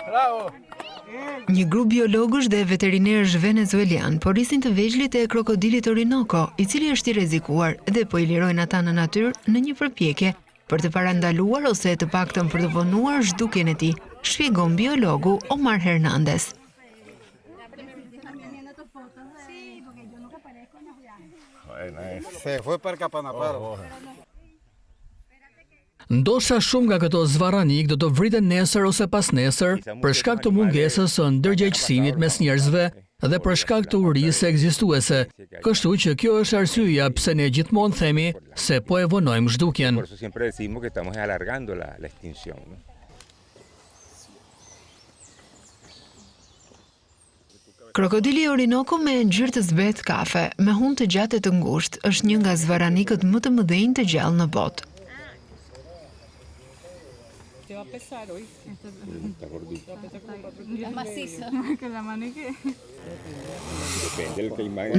Bravo! Një grup biologësh dhe veterinerësh venezuelianë po rrisin të vegjlit e krokodilit Orinoco, i cili është i rrezikuar dhe po i lirojnë ata në natyrë në një përpjekje për të parandaluar ose të paktën për të vonuar zhdukjen e tij, shpjegon biologu Omar Hernandez. Se fue para Capanaparo. Ndoshta shumë nga këto zvarranikë do të vriten nesër ose pasnesër për shkak të mungesës së ndërgjegjësimit mes njerëzve dhe për shkak të urisë ekzistuese, kështu që kjo është arsyeja pse ne gjithmonë themi se po e vonojmë zhdukjen. Krokodili Orinoco me ngjyrë të zbehtë kafe, me hundë të gjatë e të ngushtë, është një nga zvarranikët më të mëdhenj të gjallë në botë.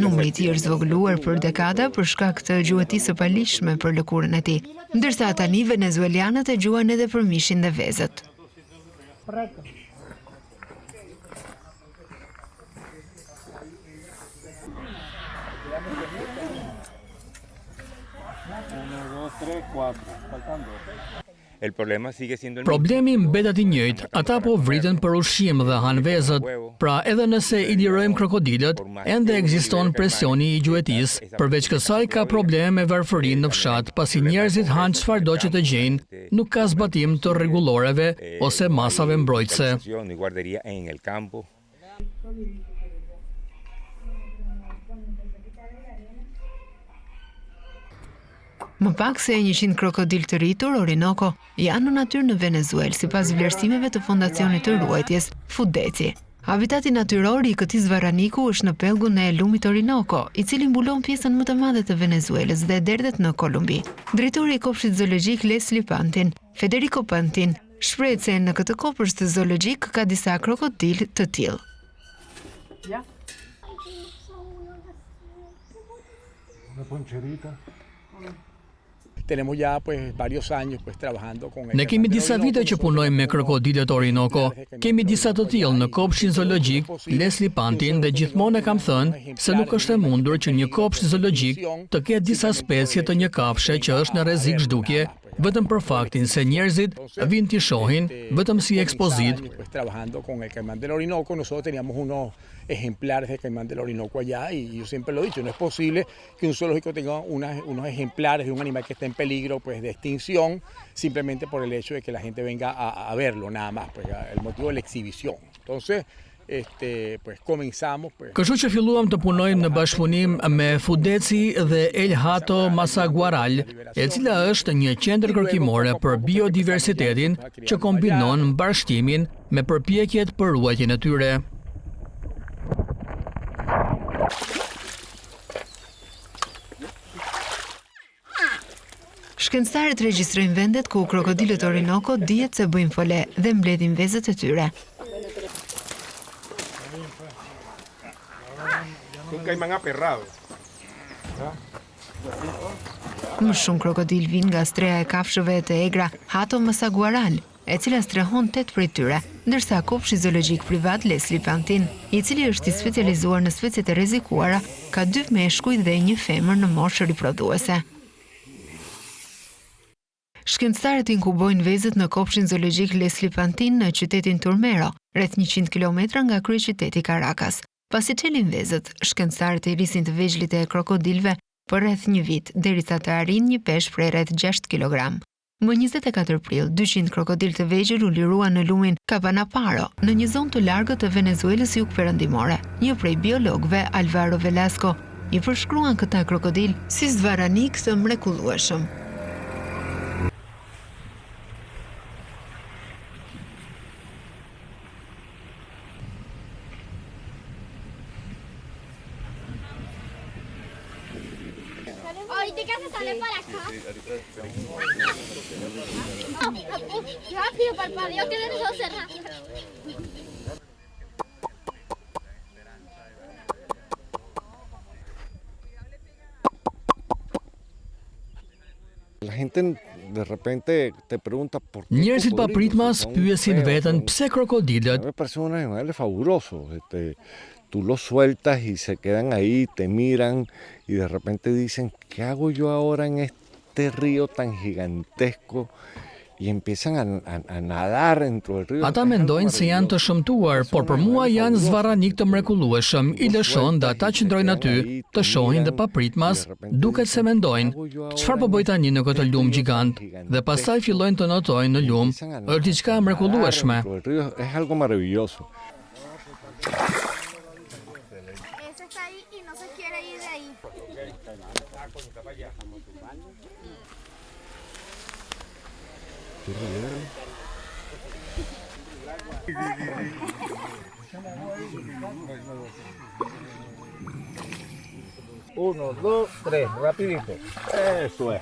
Numri i tij është zvogëluar për dekada për shkak të gjuetisë së paligjshme për lëkurën e tij, ndërsa tani venezuelianët e gjuajnë edhe për mishin dhe vezët. Problemi mbetet i njëjtë, ata po vriten për ushqim dhe hanë vezët. Pra edhe nëse i lirojmë krokodilët, ende ekziston presioni i gjuetisë. Përveç kësaj ka probleme me varfërinë në fshat, pasi njerëzit hanë çfarëdo që të gjejnë, nuk ka zbatim të rregulloreve ose masave mbrojtëse. Më pak se 100 krokodilë të rritur Orinoco janë në natyrë në Venezuelë, sipas vlerësimeve të Fondacionit të Ruajtjes, Fundeci. Habitati natyror i këtij zvarraniku është në pellgun e lumit Orinoco, i cili mbulon pjesën më të madhe të Venezuelës dhe derdhet në Kolumbi. Drejtori i kopshtit zoologjik Leslie Pantin, Federico Pantin, shprehet se në këtë kopsht zoologjik ka disa krokodilë të tillë. Ne kemi disa vite që punojmë me krokodilët Orinoco. Kemi disa të tillë në kopshtin zoologjik Leslie Pantin dhe gjithmonë e kam thënë se nuk është e mundur që një kopsht zoologjik të ketë disa specie të një kafshe që është në rrezik zhdukje vetëm për faktin se njerëzit vijnë t'i shohin vetëm si ekspozitë. Que un zoológico tenga una, unos ejemplares de un animal que está en peligro pues, de extinción, simplemente por el hecho de que la gente venga a, a verlo, nada más, pues, el motivo de la exhibición. Entonces, este, pues, comenzamos, pues, Kështu që filluam të punojmë në bashkëpunim me Fundeci dhe El Hato Masaguaral, e cila është një qendër kërkimore për biodiversitetin që kombinon mbarështimin me përpjekjet për ruajtjen e tyre. Shkencëtarët regjistrojnë vendet ku krokodilët Orinoco dihet se bëjnë fole dhe mbledhin vezët e tyre. Më shumë krokodilë vijnë nga streha e kafshëve të egra Hato Masaguaral, e cila strehon tetë prej tyre, ndërsa kopshti zoologjik privat Leslie Pantin, i cili është i specializuar në speciet e rrezikuara, ka dy meshkuj dhe një femër në moshë riprodhuese. Shkencëtarët inkubojnë vezët në kopshtin zoologjik Leslie Pantin në qytetin Turmero, rreth 100 kilometra nga kryeqyteti Caracas. Pasi çelin vezët, shkencëtarët i rrisin të vegjlit e krokodilëve për rreth një vit, derisa të arrijnë një peshë prej rreth 6 kilogram. Më 24 prill, 200 krokodilë të vegjël u liruan në lumin Capanaparo, në një zonë të largët të Venezuelës jugperëndimore. Një prej biologëve, Alvaro Velasco, i përshkruan këta krokodilë si zvarranikë të mrekullueshëm. Rápido, parpadeo, que los ojos cerrados. La gente. De repente te pregunta por qué Njerëzit cocodrilos, papritmas si son pyesin feos, veten son- pse A krokodilët. mí me parecen unos animales fabulosos. Este, tú los sueltas y se quedan ahí, te miran y de repente dicen, ¿qué hago yo ahora en este río tan gigantesco? Y empiezan a nadar dentro del río. Ata Es algo mendojnë se janë të maravilloso. shëmtuar, por për mua janë zvarranik të mrekullueshëm, i lëshon dhe ata qëndrojnë aty, të shohin dhe papritmas, duket se mendojnë, çfarë po bëj tani në këtë lumë gjigant, dhe pastaj fillojnë të notojnë në lumë. Empiezan a Është diçka e nadar mrekullueshme. dentro del río. Es algo maravilloso. Ese está ahí y no se quiere ir de ahí. Uno, dos, tres, rapidito. Eso es.